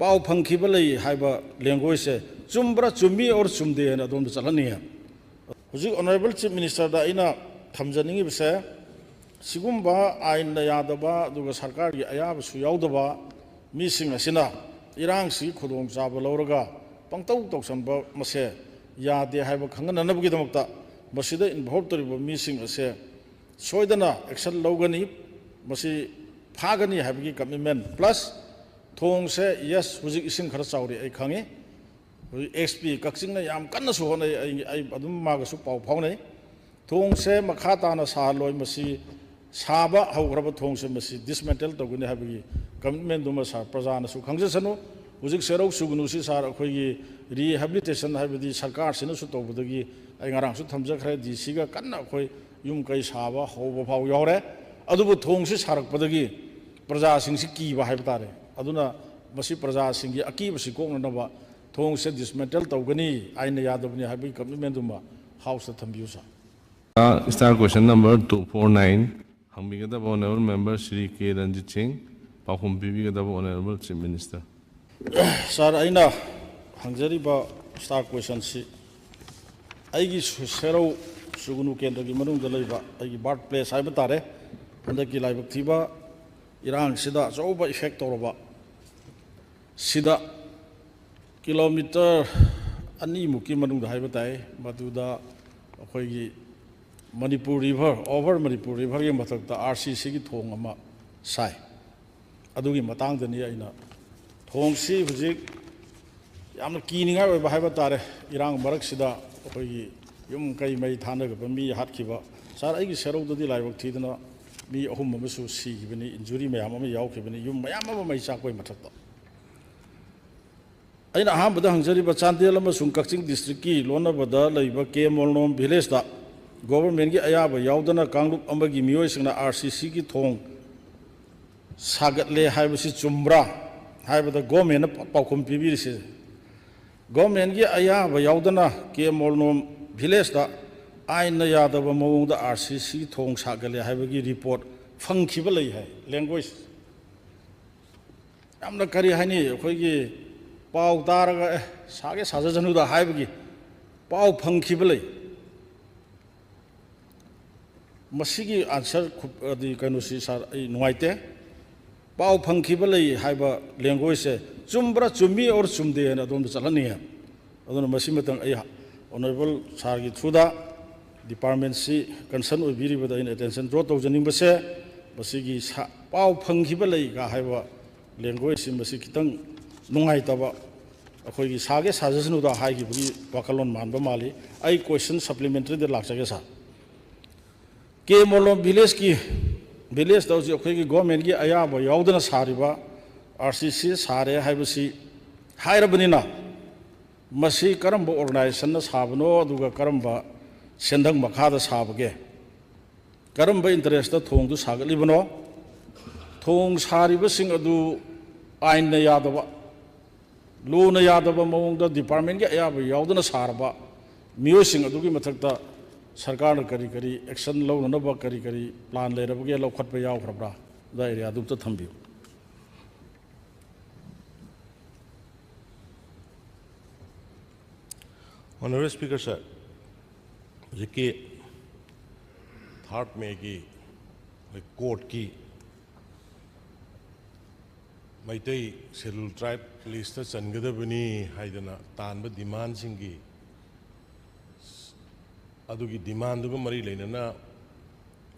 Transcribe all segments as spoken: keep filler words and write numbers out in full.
ꯄꯥꯎ ꯐꯪꯈꯤꯕ ꯂꯩ ꯍꯥꯏꯕ languageꯁꯦ ꯆꯨꯝꯕ꯭ꯔꯥ, ꯆꯨꯝꯃꯤ or ꯆꯨꯝꯗꯦ ꯍꯥꯏꯅ ꯑꯗꯣꯝꯗ ꯆꯠꯍꯟꯅꯤꯡꯉꯦ꯫ ꯍꯧꯖꯤꯛ Honourable Chief Ministerꯗ ꯑꯩꯅ ꯊꯝꯖꯅꯤꯡꯉꯤꯕꯁꯦ, ꯁꯤꯒꯨꯝꯕ ꯑꯥꯏꯟꯅ ꯌꯥꯗꯕ ꯑꯗꯨꯒ ꯁꯔꯀꯥꯔꯒꯤ ꯑꯌꯥꯕꯁꯨ ꯌꯥꯎꯗꯕ ꯃꯤꯁꯤꯡ ꯑꯁꯤꯅ ꯏꯔꯥꯡꯁꯤꯒꯤ ꯈꯨꯗꯣꯡꯆꯥꯕ ꯂꯧꯔꯒ ꯄꯪꯇꯧ ꯇꯧꯁꯟꯕ ꯃꯁꯦ ꯌꯥꯗꯦ ꯍꯥꯏꯕ ꯈꯪꯍꯟꯅꯅꯕꯒꯤꯗꯃꯛꯇ ꯃꯁꯤꯗ involve ꯇꯧꯔꯤꯕ ꯃꯤꯁꯤꯡ ꯑꯁꯦ ꯁꯣꯏꯗꯅ action ꯂꯧꯒꯅꯤ, ꯃꯁꯤ ꯐꯥꯒꯅꯤ ꯍꯥꯏꯕꯒꯤ commitment, plus ꯊꯣꯡꯁꯦ, yes, ꯍꯧꯖꯤꯛ ꯏꯁꯤꯡ ꯈꯔ ꯆꯥꯎꯔꯤ, ꯑꯩ ꯈꯪꯉꯤ꯫ ꯍꯧꯖꯤꯛ SP ꯀꯛꯆꯤꯡꯅ ꯌꯥꯝ ꯀꯟꯅꯁꯨ ꯍꯣꯠꯅꯩ, ꯑꯩ, ꯑꯩ ꯑꯗꯨꯝ ꯃꯥꯒꯁꯨ ꯄꯥꯎ ꯐꯥꯎꯅꯩ꯫ ꯊꯣꯡꯁꯦ ꯃꯈꯥ ꯇꯥꯅ ꯁꯥꯍꯜꯂꯣꯏ, ꯃꯁꯤ ꯁꯥꯕ ꯍꯧꯈ꯭ꯔꯕ ꯊꯣꯡꯁꯦ ꯃꯁꯤ dismantle ꯇꯧꯒꯅꯤ ꯍꯥꯏꯕꯒꯤ commitmentꯗꯨꯃ ꯁꯥꯔ ꯄ꯭ꯔꯖꯥꯅꯁꯨ ꯈꯪꯖꯁꯅꯨ꯫ ꯍꯧꯖꯤꯛ ꯁꯦꯔꯧ ꯁꯨꯒꯅꯨꯁꯤ ꯁꯥꯔ, ꯑꯩꯈꯣꯏꯒꯤ rehabilitation ꯍꯥꯏꯕꯗꯤ ꯁꯔꯀꯥꯔꯁꯤꯅꯁꯨ ꯇꯧꯕꯗꯒꯤ ꯑꯩ ꯉꯔꯥꯡꯁꯨ ꯊꯝꯖꯈ꯭ꯔꯦ, DCꯒ ꯀꯟꯅ ꯑꯩꯈꯣꯏ ꯌꯨꯝ ꯀꯩ ꯁꯥꯕ ꯍꯧꯕ ꯐꯥꯎ ꯌꯥꯎꯔꯦ꯫ ꯑꯗꯨꯕꯨ ꯊꯣꯡꯁꯤ ꯁꯥꯔꯛꯄꯗꯒꯤ ꯄ꯭ꯔꯖꯥꯁꯤꯡꯁꯤ ꯀꯤꯕ ꯍꯥꯏꯕ ꯇꯥꯔꯦ꯫ ꯑꯗꯨꯅ ꯃꯁꯤ ꯄ꯭ꯔꯖꯥꯁꯤꯡꯒꯤ ꯑꯀꯤꯕꯁꯤ ꯀꯣꯛꯅꯅꯕ ꯊꯣꯡꯁꯦ dismantle ꯇꯧꯒꯅꯤ, ꯑꯥꯏꯟꯅ ꯌꯥꯗꯕꯅꯤ ꯍꯥꯏꯕꯒꯤ commitmentꯗꯨꯃ Houseꯇ ꯊꯝꯕꯤꯌꯨ ꯁꯥꯔ꯫ Star question number two four nine, ꯍꯪꯕꯤꯒꯗꯕ Honourable Member Shri ꯀꯦ ꯔꯟꯖꯤꯠ ꯁꯤꯡ, ꯄꯥꯎꯈꯨꯝ ꯄꯤꯕꯤꯒꯗꯕ Honourable Chief Minister꯫ ꯁꯥꯔ, ꯑꯩꯅ ꯍꯪꯖꯔꯤꯕ star questionꯁꯤ ꯑꯩꯒꯤ ꯁꯨ-, ꯁꯦꯔꯧ ꯁꯨꯒꯅꯨ ꯀꯦꯟꯗ꯭ꯔꯒꯤ ꯃꯅꯨꯡꯗ ꯂꯩꯕ ꯑꯩꯒꯤ birth place ꯍꯥꯏꯕ ꯇꯥꯔꯦ, ꯍꯟꯗꯛꯀꯤ ꯂꯥꯏꯕꯛ ꯊꯤꯕ ꯏꯔꯥꯡꯁꯤꯗ ꯑꯆꯧꯕ effect ꯇꯧꯔꯕ ꯁꯤꯗ kilometre ꯑꯅꯤꯃꯨꯛꯀꯤ ꯃꯅꯨꯡꯗ ꯍꯥꯏꯕ ꯇꯥꯏ, ꯃꯗꯨꯗ ꯑꯩꯈꯣꯏꯒꯤ ꯃꯅꯤꯄꯨꯔ river, over ꯃꯅꯤꯄꯨꯔ riverꯒꯤ ꯃꯊꯛꯇ RCCꯒꯤ ꯊꯣꯡ ꯑꯃ ꯁꯥꯏ꯫ ꯑꯗꯨꯒꯤ ꯃꯇꯥꯡꯗꯅꯤ ꯑꯩꯅ, ꯊꯣꯡꯁꯤ ꯍꯧꯖꯤꯛ ꯌꯥꯝꯅ ꯀꯤꯅꯤꯡꯉꯥꯏ ꯑꯣꯏꯕ ꯍꯥꯏꯕ ꯇꯥꯔꯦ, ꯏꯔꯥꯡ ꯃꯔꯛꯁꯤꯗ ꯑꯩꯈꯣꯏꯒꯤ ꯌꯨꯝ ꯀꯩ ꯃꯩ ꯊꯥꯅꯈꯤꯕ, ꯃꯤ ꯍꯥꯠꯈꯤꯕ꯫ ꯁꯥꯔ, ꯑꯩꯒꯤ ꯁꯦꯔꯧꯗꯗꯤ ꯂꯥꯏꯕꯛ ꯊꯤꯗꯅ ꯃꯤ ꯑꯍꯨꯝ ꯑꯃꯁꯨ ꯁꯤꯈꯤꯕꯅꯤ, injury ꯃꯌꯥꯝ ꯑꯃ ꯌꯥꯎꯈꯤꯕꯅꯤ, ꯌꯨꯝ ꯃꯌꯥꯝ ꯑꯃ ꯃꯩ ꯆꯥꯛꯄꯒꯤ ꯃꯊꯛꯇ꯫ ꯑꯩꯅ ꯑꯍꯥꯟꯕꯗ ꯍꯪꯖꯔꯤꯕ, ꯆꯥꯟꯗꯦꯜ ꯑꯃꯁꯨꯡ ꯀꯛꯆꯤꯡ districtꯀꯤ ꯂꯣꯟꯅꯕꯗ ꯂꯩꯕ ꯀꯦ ꯃꯣꯜꯅꯣꯝ villageꯇ governmentꯀꯤ ꯑꯌꯥꯕ ꯌꯥꯎꯗꯅ ꯀꯥꯡꯂꯨꯞ ꯑꯃꯒꯤ ꯃꯤꯑꯣꯏꯁꯤꯡꯅ RCCꯒꯤ ꯊꯣꯡ ꯁꯥꯒꯠꯂꯦ ꯍꯥꯏꯕꯁꯤ ꯆꯨꯝꯕ꯭ꯔꯥ ꯍꯥꯏꯕꯗ governmentꯅ ꯄꯥꯎꯈꯨꯝ ꯄꯤꯕꯤꯔꯤꯁꯦ, governmentꯀꯤ ꯑꯌꯥꯕ ꯌꯥꯎꯗꯅ ꯀꯦ ꯃꯣꯜꯅꯣꯝ villageꯇ ꯑꯥꯏꯟꯅ ꯌꯥꯗꯕ ꯃꯑꯣꯡꯗ RCC ꯊꯣꯡ ꯁꯥꯒꯠꯂꯦ ꯍꯥꯏꯕꯒꯤ report ꯐꯪꯈꯤꯕ ꯂꯩ ꯍꯥꯏ꯫ Language ꯌꯥꯝꯅ, ꯀꯔꯤ ꯍꯥꯏꯅꯤ, ꯑꯩꯈꯣꯏꯒꯤ ꯄꯥꯎ ꯇꯥꯔꯒ "ꯑꯦ, ꯁꯥꯒꯦ ꯁꯥꯖꯁꯅꯨꯗ" ꯍꯥꯏꯕꯒꯤ ꯄꯥꯎ ꯐꯪꯈꯤꯕ ꯂꯩ꯫ ꯃꯁꯤꯒꯤ answer ꯈꯨ-, ꯑꯗꯤ ꯀꯩꯅꯣꯁꯤ, ꯁꯥꯔ, ꯑꯩ ꯅꯨꯡꯉꯥꯏꯇꯦ꯫ ꯄꯥꯎ ꯐꯪꯈꯤꯕ ꯂꯩ ꯍꯥꯏꯕ languageꯁꯦ ꯆꯨꯝꯕ꯭ꯔꯥ, ꯆꯨꯝꯃꯤ or ꯆꯨꯝꯗꯦ ꯍꯥꯏꯅ ꯑꯗꯣꯝꯗ ꯆꯠꯍꯟꯅꯤꯡꯉꯦ꯫ ꯑꯗꯨꯅ ꯃꯁꯤ ꯃꯇꯪ ꯑꯩ honourable ꯁꯥꯔꯒꯤ throughꯗ departmentꯁꯤ concern ꯑꯣꯏꯕꯤꯔꯤꯕꯗ ꯑꯩꯅ attention draw ꯇꯧꯖꯅꯤꯡꯕꯁꯦ, ꯃꯁꯤꯒꯤ ꯁꯥ-, ꯄꯥꯎ ꯐꯪꯈꯤꯕ ꯂꯩꯒ ꯍꯥꯏꯕ languageꯁꯤ, ꯃꯁꯤ ꯈꯤꯇꯪ ꯅꯨꯡꯉꯥꯏꯇꯕ, ꯑꯩꯈꯣꯏꯒꯤ "ꯁꯥꯒꯦ ꯁꯥꯖꯁꯅꯨꯗ" ꯍꯥꯏꯈꯤꯕꯒꯤ ꯋꯥꯈꯜꯂꯣꯟ ꯃꯥꯟꯕ ꯃꯥꯜꯂꯤ꯫ ꯑꯩ question supplementaryꯗ ꯂꯥꯛꯆꯒꯦ, ꯁꯥꯔ꯫ ꯀꯦ ꯃꯣꯂꯣꯝ villageꯀꯤ, villageꯇ ꯍꯧꯖꯤꯛ ꯑꯩꯈꯣꯏꯒꯤ governmentꯀꯤ ꯑꯌꯥꯕ ꯌꯥꯎꯗꯅ ꯁꯥꯔꯤꯕ RCC ꯁꯥꯔꯦ ꯍꯥꯏꯕꯁꯤ ꯍꯥꯏꯔꯕꯅꯤꯅ, ꯃꯁꯤ ꯀꯔꯝꯕ organizationꯅ ꯁꯥꯕꯅꯣ, ꯑꯗꯨꯒ ꯀꯔꯝꯕ ꯁꯦꯟꯗꯪ ꯃꯈꯥꯗ ꯁꯥꯕꯒꯦ, ꯀꯔꯝꯕ interestꯇ ꯊꯣꯡꯗꯨ ꯁꯥꯒꯠꯂꯤꯕꯅꯣ, ꯊꯣꯡ ꯁꯥꯔꯤꯕꯁꯤꯡ ꯑꯗꯨ ꯑꯥꯏꯟꯅ ꯌꯥꯗꯕ, ꯂꯣꯅ ꯌꯥꯗꯕ ꯃꯑꯣꯡꯗ departmentꯀꯤ ꯑꯌꯥꯕ ꯌꯥꯎꯗꯅ ꯁꯥꯔꯕ ꯃꯤꯑꯣꯏꯁꯤꯡ ꯑꯗꯨꯒꯤ ꯃꯊꯛꯇ ꯁꯔꯀꯥꯔꯅ ꯀꯔꯤ ꯀꯔꯤ action ꯂꯧꯅꯅꯕ ꯀꯔꯤ ꯀꯔꯤ plan ꯂꯩꯔꯕꯒꯦ, ꯂꯧꯈꯠꯄ ꯌꯥꯎꯈ꯭ꯔꯕ꯭ꯔꯥ? ꯑꯗꯨ area ꯑꯗꯨ ꯑꯝꯇ ꯊꯝꯕꯤꯌꯨ꯫ Honourable Speaker, sir, ꯍꯧꯖꯤꯛꯀꯤ third Mayꯒꯤ ꯑꯩꯈꯣꯏ courtꯀꯤ ꯃꯩꯇꯩ Scheduled Tribe listꯇ ꯆꯟꯒꯗꯕꯅꯤ ꯍꯥꯏꯗꯅ ꯇꯥꯟꯕ demandꯁꯤꯡꯒꯤ, ꯑꯗꯨꯒꯤ demandꯗꯨꯒ ꯃꯔꯤ ꯂꯩꯅꯅ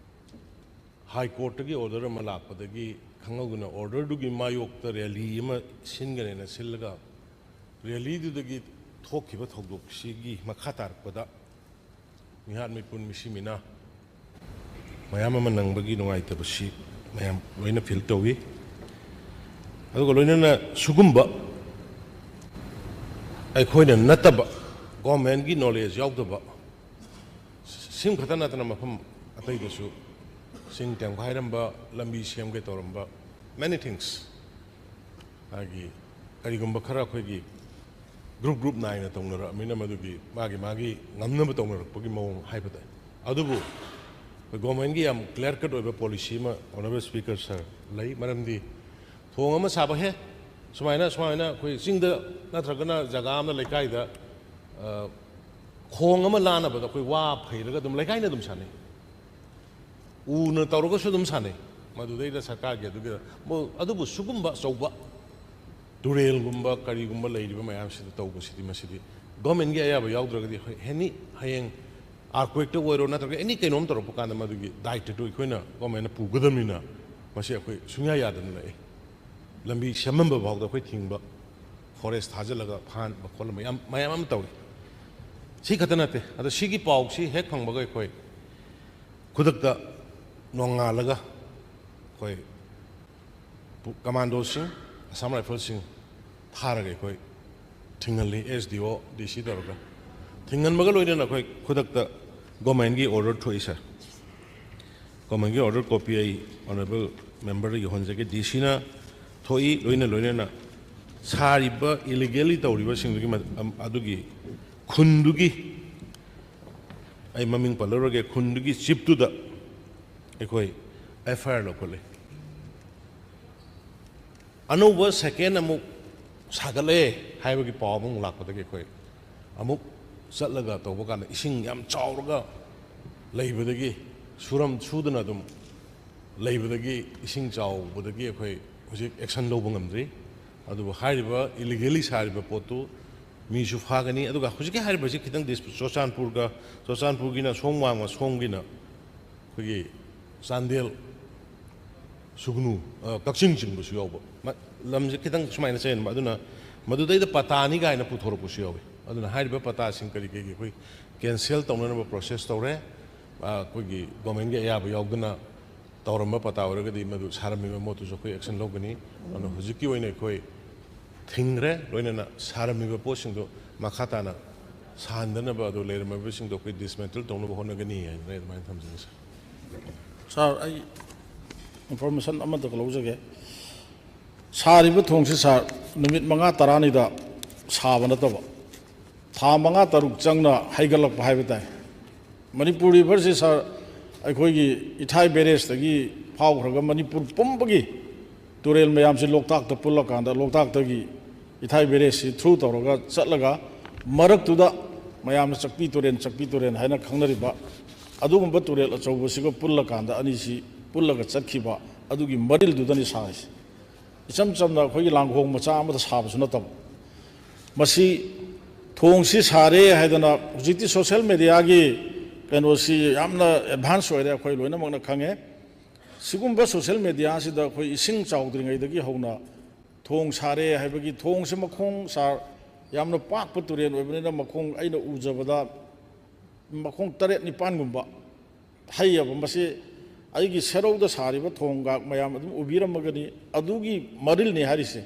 High Courtꯇꯒꯤ order ꯑꯃ ꯂꯥꯛꯄꯗꯒꯤ ꯈꯪꯍꯧꯗꯅ orderꯗꯨꯒꯤ ꯃꯥꯌꯣꯛꯇ rally ꯑꯃ ꯁꯤꯟꯒꯅꯦꯅ ꯁꯤꯜꯂꯒ, rallyꯗꯨꯗꯒꯤ ꯊꯣꯛꯈꯤꯕ ꯊꯧꯗꯣꯛꯁꯤꯒꯤ ꯃꯈꯥ ꯇꯥꯔꯛꯄꯗ ꯃꯤꯍꯥꯠ ꯃꯤꯄꯨꯟ ꯃꯤꯁꯤ ꯃꯤꯅꯥ ꯃꯌꯥꯝ ꯑꯃ ꯅꯪꯕꯒꯤ ꯅꯨꯡꯉꯥꯏꯇꯕꯁꯤ ꯃꯌꯥꯝ ꯂꯣꯏꯅ feel ꯇꯧꯏ꯫ ꯑꯗꯨꯒ ꯂꯣꯏꯅꯅ ꯁꯤꯒꯨꯝꯕ ꯑꯩꯈꯣꯏꯅ ꯅꯠꯇꯕ, governmentꯀꯤ knowledge ꯌꯥꯎꯗꯕ, ꯁꯤꯝ ꯈꯛꯇ ꯅꯠꯇꯅ ꯃꯐꯝ ꯑꯇꯩꯗꯁꯨ ꯆꯤꯡ ꯇꯦꯝꯈꯥꯏꯔꯝꯕ, ꯂꯝꯕꯤ ꯁꯦꯝꯒꯦ ꯇꯧꯔꯝꯕ, many things꯫ ꯃꯥꯒꯤ ꯀꯔꯤꯒꯨꯝꯕ ꯈꯔ ꯑꯩꯈꯣꯏꯒꯤ group group ꯅꯥꯏꯅ ꯇꯧꯅꯔꯛꯑꯃꯤꯅ ꯃꯗꯨꯒꯤ ꯃꯥꯒꯤ ꯃꯥꯒꯤ ꯉꯝꯅꯕ ꯇꯧꯅꯔꯛꯄꯒꯤ ꯃꯑꯣꯡ ꯍꯥꯏꯕ ꯇꯥꯏ꯫ ꯑꯗꯨꯕꯨ ꯑꯩꯈꯣꯏ governmentꯀꯤ ꯌꯥꯝ clear cut ꯑꯣꯏꯕ policy ꯑꯃ, Honourable Speaker sir, ꯂꯩ꯫ ꯃꯔꯝꯗꯤ ꯊꯣꯡ ꯑꯃ ꯁꯥꯕ ꯍꯦ, ꯁꯨꯃꯥꯏꯅ ꯁꯨꯃꯥꯏꯅ ꯑꯩꯈꯣꯏ ꯆꯤꯡꯗ ꯅꯠꯇ꯭ꯔꯒꯅ ꯖꯒꯥ ꯑꯃꯗ, ꯂꯩꯀꯥꯏꯗ, ꯑ, ꯈꯣꯡ ꯑꯃ ꯂꯥꯟꯅꯕꯗ ꯑꯩꯈꯣꯏ ꯋꯥ ꯐꯩꯔꯒ ꯑꯗꯨꯝ ꯂꯩꯀꯥꯏꯅ ꯑꯗꯨꯝ ꯁꯥꯟꯅꯩ꯫ ꯎꯅ ꯇꯧꯔꯒꯁꯨ ꯑꯗꯨꯝ ꯁꯥꯟꯅꯩ꯫ ꯃꯗꯨꯗꯩꯗ ꯁꯔꯀꯥꯔꯒꯤ ꯑꯗꯨꯒꯤ, ꯃꯣ-, ꯑꯗꯨꯕꯨ ꯁꯤꯒꯨꯝꯕ ꯑꯆꯧꯕ ꯇꯨꯔꯦꯜꯒꯨꯝꯕ ꯀꯔꯤꯒꯨꯝꯕ ꯂꯩꯔꯤꯕ ꯃꯌꯥꯝꯁꯤꯗ ꯇꯧꯕꯁꯤꯗꯤ, ꯃꯁꯤꯗꯤ ꯒꯣꯔꯃꯦꯟꯒꯤ ꯑꯌꯥꯕ ꯌꯥꯎꯗ꯭ꯔꯒꯗꯤ, ꯍꯣꯏ, ꯑꯦꯅꯤ, ꯍꯌꯦꯡ ꯑꯥꯔꯀ꯭ꯋꯦꯛꯇ ꯑꯣꯏꯔꯣ ꯅꯠꯇ꯭ꯔꯒ ꯑꯦꯅꯤ ꯀꯩꯅꯣꯝ ꯇꯧꯔꯛꯄ ꯀꯥꯟꯗ ꯃꯗꯨꯒꯤ ꯗꯥꯏꯇꯗꯨ ꯑꯩꯈꯣꯏꯅ, ꯒꯣꯔꯃꯦꯟꯅ ꯄꯨꯒꯗꯕꯅꯤꯅ, ꯃꯁꯤ ꯑꯩꯈꯣꯏ ꯁꯨꯡꯌꯥ ꯌꯥꯗꯅ ꯂꯥꯛꯏ꯫ ꯂꯝꯕꯤ ꯁꯦꯝꯃꯝꯕ ꯐꯥꯎꯗ ꯑꯩꯈꯣꯏ ꯊꯤꯡꯕ, ꯐꯣꯔꯦꯁ ꯊꯥꯖꯤꯜꯂꯒ ꯐꯥꯍꯟꯕ ꯈꯣꯠꯍꯟꯕ ꯌꯥꯝ, ꯃꯌꯥꯝ ꯑꯃ ꯇꯧꯏ꯫ ꯁꯤ ꯈꯛꯇ ꯅꯠꯇꯦ, ꯑꯗꯣ ꯁꯤꯒꯤ ꯄꯥꯎꯁꯤ ꯍꯦꯛ ꯐꯪꯕꯒ ꯑꯩꯈꯣꯏ ꯈꯨꯗꯛꯇ ꯅꯣꯡꯉꯥꯜꯂꯒ ꯑꯩꯈꯣꯏ ꯄꯨ-, ꯀꯃꯥꯟꯗꯣꯁꯤꯡ, ꯑꯁꯥꯝ ꯔꯥꯏꯐꯜꯁꯤꯡ ꯊꯥꯔꯒ ꯑꯩꯈꯣꯏ ꯊꯤꯡꯍꯜꯂꯤ, ꯑꯦꯁ ꯗꯤ ꯑꯣ, ꯗꯤ ꯁꯤ ꯇꯧꯔꯒ꯫ ꯊꯤꯡꯍꯟꯕꯒ ꯂꯣꯏꯅꯅ ꯑꯩꯈꯣꯏ ꯈꯨꯗꯛꯇ ꯒꯣꯔꯃꯦꯟꯒꯤ ꯑꯣꯔꯗꯔ ꯊꯣꯛꯏ, ꯁꯥꯔ꯫ ꯒꯣꯔꯃꯦꯟꯒꯤ ꯑꯣꯔꯗꯔ ꯀꯣꯄꯤ ꯑꯩ ꯑꯣꯅꯔꯦꯕꯜ ꯃꯦꯝꯕꯔꯗ ꯌꯧꯍꯟꯖꯒꯦ꯫ ꯗꯤ ꯁꯤꯅ ꯊꯣꯛꯏ, ꯂꯣꯏꯅ ꯂꯣꯏꯅꯅ ꯁꯥꯔꯤꯕ, ꯏꯂꯤꯒꯦꯜꯂꯤ ꯇꯧꯔꯤꯕꯁꯤꯡꯗꯨꯒꯤ ꯃ-, ꯑꯝ-, ꯑꯗꯨꯒꯤ ꯈꯨꯟꯗꯨꯒꯤ, ꯑꯩ ꯃꯃꯤꯡ ꯄꯜꯂꯔꯣꯏꯒꯦ, ꯈꯨꯟꯗꯨꯒꯤ ꯆꯤꯞꯇꯨꯗ ꯑꯩꯈꯣꯏ ꯑꯦꯐ ꯑꯥꯏ ꯑꯥꯔ ꯂꯧꯈꯠꯂꯦ꯫ ꯑꯅꯧꯕ ꯁꯦꯀꯦꯟ ꯑꯃꯨꯛ ꯁꯥꯒꯠꯂꯦ ꯍꯥꯏꯕꯒꯤ ꯄꯥꯎ ꯑꯃꯃꯨꯛ ꯂꯥꯛꯄꯗꯒꯤ ꯑꯩꯈꯣꯏ ꯑꯃꯨꯛ ꯆꯠꯂꯒ ꯇꯧꯕ ꯀꯥꯟꯗ ꯏꯁꯤꯡ ꯌꯥꯝ ꯆꯥꯎꯔꯒ ꯂꯩꯕꯗꯒꯤ, ꯁꯨꯔꯝ-, ꯁꯨꯗꯅ ꯑꯗꯨꯝ ꯂꯩꯕꯗꯒꯤ, ꯏꯁꯤꯡ ꯆꯥꯎꯕꯗꯒꯤ ꯑꯩꯈꯣꯏ ꯍꯧꯖꯤꯛ ꯑꯦꯛꯁꯟ ꯂꯧꯕ ꯉꯝꯗ꯭ꯔꯤ꯫ ꯑꯗꯨꯕꯨ ꯍꯥꯏꯔꯤꯕ ꯏꯂꯤꯒꯦꯜꯂꯤ ꯁꯥꯔꯤꯕ ꯄꯣꯠꯇꯨ ꯃꯤꯁꯨ ꯐꯥꯒꯅꯤ꯫ ꯑꯗꯨꯒ ꯍꯧꯖꯤꯛꯀꯤ ꯍꯥꯏꯔꯤꯕꯁꯤ ꯈꯤꯇꯪ ꯗꯤꯁ-, ꯆꯨꯔꯆꯥꯟꯄꯨꯔꯒ, ꯆꯨꯔꯆꯥꯟꯄꯨꯔꯒꯤꯅ ꯁꯣꯝ ꯋꯥꯡꯃ ꯁꯣꯝꯒꯤꯅ ꯑꯩꯈꯣꯏꯒꯤ ꯆꯥꯟꯗꯦꯜ, ꯁꯨꯒꯅꯨ, ꯑ, ꯀꯛꯆꯤꯡ ꯆꯤꯡꯕꯁꯨ ꯌꯥꯎꯕ꯫ ꯃ-, ꯂꯝꯁꯦ ꯈꯤꯇꯪ ꯁꯨꯃꯥꯏꯅ ꯆꯦꯟꯕ꯫ ꯑꯗꯨꯅ ꯃꯗꯨꯗꯩꯗ ꯄꯇꯥꯅꯤ ꯀꯥꯏꯅ ꯄꯨꯊꯣꯔꯛꯄꯁꯨ ꯌꯥꯎꯏ꯫ ꯑꯗꯨꯅ ꯍꯥꯏꯔꯤꯕ ꯄꯇꯥꯁꯤꯡ ꯀꯔꯤ ꯀꯔꯤꯒꯤ ꯑꯩꯈꯣꯏ ꯀꯦꯟꯁꯦꯜ ꯇꯧꯅꯅꯕ ꯄ꯭ꯔꯣꯁꯦꯁ ꯇꯧꯔꯦ꯫ ꯑ, ꯑꯩꯈꯣꯏꯒꯤ ꯒꯣꯔꯃꯦꯟꯒꯤ ꯑꯌꯥꯕ ꯌꯥꯎꯗꯅ ꯇꯧꯔꯝꯕ ꯄꯇꯥ ꯑꯣꯏꯔꯒꯗꯤ ꯃꯗꯨ ꯁꯥꯔꯝꯃꯤꯕ ꯃꯣꯠꯇꯨꯁꯨ ꯑꯩꯈꯣꯏ ꯑꯦꯛꯁꯟ ꯂꯧꯒꯅꯤ꯫ ꯑꯗꯨꯅ ꯍꯧꯖꯤꯛꯀꯤ ꯑꯣꯏꯅ ꯑꯩꯈꯣꯏ ꯊꯤꯡꯈ꯭ꯔꯦ, ꯂꯣꯏꯅꯅ ꯁꯥꯔꯝꯃꯤꯕ ꯄꯣꯠꯁꯤꯡꯗꯣ ꯃꯈꯥ ꯇꯥꯅ ꯁꯥꯍꯟꯗꯅꯕ, ꯑꯗꯨ ꯂꯩꯔꯝꯃꯤꯕꯁꯤꯡꯗꯣ ꯑꯩꯈꯣꯏ ꯗꯤꯁꯃꯦꯟꯇꯜ ꯇꯧꯅꯕ ꯍꯣꯠꯅꯒꯅꯤ ꯍꯥꯏꯅ ꯑꯩ ꯑꯗꯨꯃꯥꯏꯅ ꯊꯝꯖꯒꯦ, ꯁꯥꯔ꯫ ꯁꯥꯔ, ꯑꯩ ꯏꯟꯐꯣꯔꯃꯦꯁꯟ ꯑꯃꯗꯒ ꯂꯧꯖꯒꯦ꯫ ꯁꯥꯔꯤꯕ ꯊꯣꯡꯁꯤ, ꯁꯥꯔ, ꯅꯨꯃꯤꯠ ꯃꯉꯥ ꯇꯔꯥꯅꯤꯗ ꯁꯥꯕ ꯅꯠꯇꯕ, ꯊꯥ ꯃꯉꯥ ꯇꯔꯨꯛ ꯆꯪꯅ ꯍꯩꯒꯠꯂꯛꯄ ꯍꯥꯏꯕ ꯇꯥꯏ꯫ ꯃꯅꯤꯄꯨꯔ ꯔꯤꯚꯔꯁꯤ, ꯁꯥꯔ, ꯑꯩꯈꯣꯏꯒꯤ ꯏꯊꯥꯏ ꯕꯦꯔꯦꯖꯇꯒꯤ ꯐꯥꯎꯈ꯭ꯔꯒ ꯃꯅꯤꯄꯨꯔ ꯄꯨꯝꯕꯒꯤ ꯇꯨꯔꯦꯜ ꯃꯌꯥꯝꯁꯤ ꯂꯣꯛꯇꯥꯛꯇ ꯄꯨꯜꯂꯀꯥꯟꯗ, ꯂꯣꯛꯇꯥꯛꯇꯒꯤ ꯏꯊꯥꯏ ꯕꯦꯔꯦꯖꯁꯤ ꯊ꯭ꯔꯨ ꯇꯧꯔꯒ ꯆꯠꯂꯒ, ꯃꯔꯛꯇꯨꯗ ꯃꯌꯥꯝꯅ ꯆꯥꯛꯄꯤ ꯇꯨꯔꯦꯜ, ꯆꯥꯛꯄꯤ ꯇꯨꯔꯦꯜ ꯍꯥꯏꯅ ꯈꯪꯅꯔꯤꯕ ꯑꯗꯨꯒꯨꯝꯕ ꯇꯨꯔꯦꯜ ꯑꯆꯧꯕꯁꯤꯒ ꯄꯨꯜꯂꯀꯥꯟꯗ, ꯑꯅꯤꯁꯤ ꯄꯨꯜꯂꯒ ꯆꯠꯈꯤꯕ ꯑꯗꯨꯒꯤ ꯃꯔꯤꯜꯗꯨꯗꯅꯤ ꯁꯥꯔꯤꯁꯦ꯫ ꯏꯆꯝ ꯆꯝꯅ ꯑꯩꯈꯣꯏꯒꯤ ꯂꯥꯡꯒꯣꯡ ꯃꯆꯥ ꯑꯃꯗ ꯁꯥꯕꯁꯨ ꯅꯠꯇꯕ꯫ ꯃꯁꯤ ꯊꯣꯡꯁꯤ ꯁꯥꯔꯦ ꯍꯥꯏꯗꯅ, ꯍꯧꯖꯤꯛꯇꯤ ꯁꯣꯁꯦꯜ ꯃꯦꯗꯤꯌꯥꯒꯤ ꯀꯩꯅꯣꯁꯤ ꯌꯥꯝꯅ ꯑꯦꯗꯚꯥꯟꯁ ꯑꯣꯏꯔꯦ, ꯑꯩꯈꯣꯏ ꯂꯣꯏꯅꯃꯛꯅ ꯈꯪꯉꯦ꯫ ꯁꯤꯒꯨꯝꯕ ꯁꯣꯁꯦꯜ ꯃꯦꯗꯤꯌꯥꯁꯤꯗ ꯑꯩꯈꯣꯏ ꯏꯁꯤꯡ ꯆꯥꯎꯗ꯭ꯔꯤꯉꯩꯗꯒꯤ ꯍꯧꯅ ꯊꯣꯡ ꯁꯥꯔꯦ ꯍꯥꯏꯕꯒꯤ, ꯊꯣꯡꯁꯦ ꯃꯈꯣꯡ, ꯁꯥꯔ, ꯌꯥꯝꯅ ꯄꯥꯛꯄ ꯇꯨꯔꯦꯜ ꯑꯣꯏꯕꯅꯤꯅ, ꯃꯈꯣꯡ, ꯑꯩꯅ ꯎꯖꯕꯗ ꯃꯈꯣꯡ ꯇꯔꯦꯠ ꯅꯤꯄꯥꯟꯒꯨꯝꯕ ꯍꯩꯌꯦꯕ꯫ ꯃꯁꯤ ꯑꯩꯒꯤ ꯁꯦꯔꯧꯗ ꯁꯥꯔꯤꯕ ꯊꯣꯡꯒ ꯃꯌꯥꯝ ꯑꯗꯨꯝ ꯎꯕꯤꯔꯝꯃꯒꯅꯤ, ꯑꯗꯨꯒꯤ ꯃꯔꯤꯜꯅꯤ ꯍꯥꯏꯔꯤꯁꯦ꯫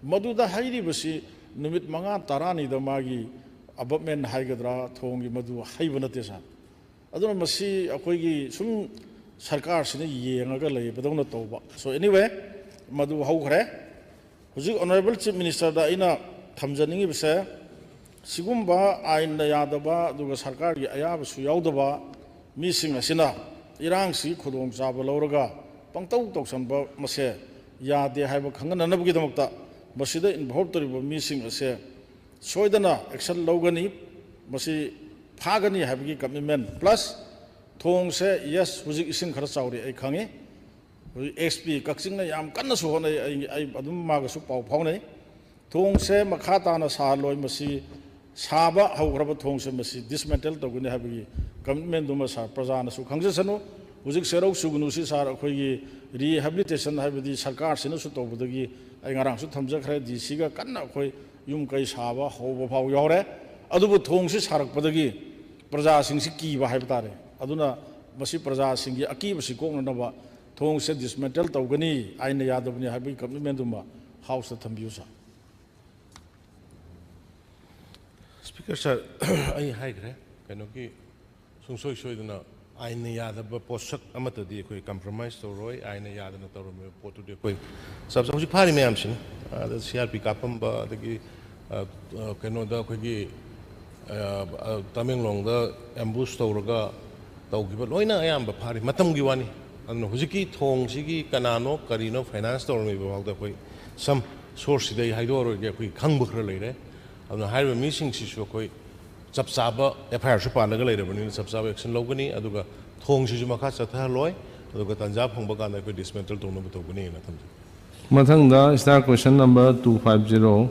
ꯃꯗꯨꯗ ꯍꯩꯔꯤꯕꯁꯤ ꯅꯨꯃꯤꯠ ꯃꯉꯥ ꯇꯔꯥꯅꯤꯗ ꯃꯥꯒꯤ ꯑꯕꯞꯃꯦꯟ ꯍꯥꯏꯒꯗ꯭ꯔꯥ, ꯊꯣꯡꯒꯤ, ꯃꯗꯨ ꯍꯩꯕ ꯅꯠꯇꯦ, ꯁꯥꯔ꯫ ꯑꯗꯨꯅ ꯃꯁꯤ ꯑꯩꯈꯣꯏꯒꯤ ꯁꯨꯝ ꯁꯔꯀꯥꯔꯁꯤꯅ ꯌꯦꯡꯉꯒ ꯂꯩꯕꯗꯧꯅ ꯇꯧꯕ꯫ So, anyway, ꯃꯗꯨ ꯍꯧꯈ꯭ꯔꯦ꯫ ꯍꯧꯖꯤꯛ Honourable Chief Minister ꯗ ꯑꯩꯅ ꯊꯝꯖꯅꯤꯡꯉꯤꯕꯁꯦ, ꯁꯤꯒꯨꯝꯕ ꯑꯥꯏꯟꯅ ꯌꯥꯗꯕ ꯑꯗꯨꯒ ꯁꯔꯀꯥꯔꯒꯤ ꯑꯌꯥꯕꯁꯨ ꯌꯥꯎꯗꯕ ꯃꯤꯁꯤꯡ ꯑꯁꯤꯅ ꯏꯔꯥꯡꯁꯤ ꯈꯨꯗꯣꯡꯆꯥꯕ ꯂꯧꯔꯒ ꯄꯪꯇꯧ ꯇꯧꯁꯟꯕ ꯃꯁꯦ ꯌꯥꯗꯦ ꯍꯥꯏꯕ ꯈꯪꯍꯟꯅꯅꯕꯒꯤꯗꯃꯛꯇ, ꯃꯁꯤꯗ involve ꯇꯧꯔꯤꯕ ꯃꯤꯁꯤꯡ ꯑꯁꯦ ꯁꯣꯏꯗꯅ action ꯂꯧꯒꯅꯤ, ꯃꯁꯤ ꯐꯥꯒꯅꯤ ꯍꯥꯏꯕꯒꯤ commitment, plus ꯊꯣꯡꯁꯦ, yes, ꯍꯧꯖꯤꯛ ꯏꯁꯤꯡ ꯈꯔ ꯆꯥꯎꯔꯤ, ꯑꯩ ꯈꯪꯉꯤ꯫ ꯍꯧꯖꯤꯛ SP ꯀꯛꯆꯤꯡꯅ ꯌꯥꯝ ꯀꯟꯅꯁꯨ ꯍꯣꯠꯅꯩ, ꯑꯩ, ꯑꯩ ꯑꯗꯨꯝ ꯃꯥꯒꯁꯨ ꯄꯥꯎ ꯐꯥꯎꯅꯩ꯫ ꯊꯣꯡꯁꯦ ꯃꯈꯥ ꯇꯥꯅ ꯁꯥꯍꯜꯂꯣꯏ, ꯃꯁꯤ ꯁꯥꯕ ꯍꯧꯈ꯭ꯔꯕ ꯊꯣꯡꯁꯦ ꯃꯁꯤ dismantle ꯇꯧꯒꯅꯤ ꯍꯥꯏꯕꯒꯤ commitment ꯗꯨꯃ ꯁꯥꯔ ꯄ꯭ꯔꯖꯥꯅꯁꯨ ꯈꯪꯖꯁꯅꯨ꯫ ꯍꯧꯖꯤꯛ ꯁꯦꯔꯧ ꯁꯨꯒꯅꯨꯁꯤ ꯁꯥꯔ, ꯑꯩꯈꯣꯏꯒꯤ rehabilitation ꯍꯥꯏꯕꯗꯤ ꯁꯔꯀꯥꯔꯁꯤꯅꯁꯨ ꯇꯧꯕꯗꯒꯤ ꯑꯩ ꯉꯔꯥꯡꯁꯨ ꯊꯝꯖꯈ꯭ꯔꯦ, DC ꯒ ꯀꯟꯅ ꯑꯩꯈꯣꯏ ꯌꯨꯝ ꯀꯩ ꯁꯥꯕ ꯍꯧꯕ ꯐꯥꯎ ꯌꯥꯎꯔꯦ꯫ ꯑꯗꯨꯕꯨ ꯊꯣꯡꯁꯤ ꯁꯥꯔꯛꯄꯗꯒꯤ ꯄ꯭ꯔꯖꯥꯁꯤꯡꯁꯤ ꯀꯤꯕ ꯍꯥꯏꯕ ꯇꯥꯔꯦ꯫ ꯑꯗꯨꯅ ꯃꯁꯤ ꯄ꯭ꯔꯖꯥꯁꯤꯡꯒꯤ ꯑꯀꯤꯕꯁꯤ ꯀꯣꯛꯅꯅꯕ ꯊꯣꯡꯁꯦ dismantle ꯇꯧꯒꯅꯤ, ꯑꯥꯏꯟꯅ ꯌꯥꯗꯕꯅꯤ ꯍꯥꯏꯕꯒꯤ commitment ꯗꯨꯃ House ꯇ ꯊꯝꯕꯤꯌꯨ, ꯁꯥꯔ꯫ Speaker sir, ꯑꯩ ꯍꯥꯏꯈ꯭ꯔꯦ, ꯀꯩꯅꯣꯒꯤ ꯁꯨꯡꯁꯣꯏ ꯁꯣꯏꯗꯅ ꯑꯥꯏꯟꯅ ꯌꯥꯗꯕ ꯄꯣꯠꯁꯛ ꯑꯃꯠꯇꯗꯤ ꯑꯩꯈꯣꯏ compromise ꯇꯧꯔꯣꯏ꯫ ꯑꯥꯏꯟꯅ ꯌꯥꯗꯅ ꯇꯧꯔꯝꯃꯤꯕ ꯄꯣꯠꯇꯨꯗꯤ ꯑꯩꯈꯣꯏ ꯆꯞ ꯆꯥ-, ꯍꯧꯖꯤꯛ ꯐꯥꯔꯤ ꯃꯌꯥꯝꯁꯤꯅꯤ, ꯑꯗ CRP ꯀꯥꯞꯄꯝꯕ, ꯑꯗꯒꯤ, ꯑ, ꯑ, ꯀꯩꯅꯣꯗ ꯑꯩꯈꯣꯏꯒꯤ, ꯑ, ꯑ, ꯇꯃꯦꯡꯂꯣꯡꯗ ambush ꯇꯧꯔꯒ ꯇꯧꯈꯤꯕ ꯂꯣꯏꯅ ꯑꯌꯥꯝꯕ ꯐꯥꯔꯤ꯫ ꯃꯇꯝꯒꯤ ꯋꯥꯅꯤ, ꯑꯗꯨꯅ ꯍꯧꯖꯤꯛꯀꯤ ꯊꯣꯡꯁꯤꯒꯤ ꯀꯅꯥꯅꯣ ꯀꯔꯤꯅꯣ ꯐꯥꯏꯅꯥꯟꯁ ꯇꯧꯔꯝꯃꯤꯕ ꯐꯥꯎꯗ ꯑꯩꯈꯣꯏ ꯁꯝ ꯁꯣꯔꯁꯁꯤꯗ ꯑꯩ ꯍꯥꯏꯗꯣꯛꯑꯔꯣꯏꯒꯦ, ꯑꯩꯈꯣꯏ ꯈꯪꯕ ꯈꯔ ꯂꯩꯔꯦ꯫ ꯑꯗꯨꯅ ꯍꯥꯏꯔꯤꯕ ꯃꯤꯁꯤꯡꯁꯤꯁꯨ ꯑꯩꯈꯣꯏ ꯆꯞ ꯆꯥꯕ ꯑꯦꯐ ꯑꯥꯏ ꯑꯥꯔꯁꯨ ꯄꯥꯜꯂꯒ ꯂꯩꯔꯕꯅꯤꯅ ꯆꯞ ꯆꯥꯕ ꯑꯦꯛꯁꯟ ꯂꯧꯒꯅꯤ꯫ ꯑꯗꯨꯒ ꯊꯣꯡꯁꯤꯁꯨ ꯃꯈꯥ ꯆꯠꯊꯍꯜꯂꯣꯏ꯫ ꯑꯗꯨꯒ ꯇꯥꯟꯖꯥ ꯐꯪꯕ ꯀꯥꯟꯗ ꯑꯩꯈꯣꯏ ꯗꯤꯁꯃꯦꯟꯇꯜ ꯇꯧꯅꯕ ꯇꯧꯒꯅꯤꯅ ꯊꯝꯖꯒꯦ꯫ ꯃꯊꯪꯗ star question number two five zero,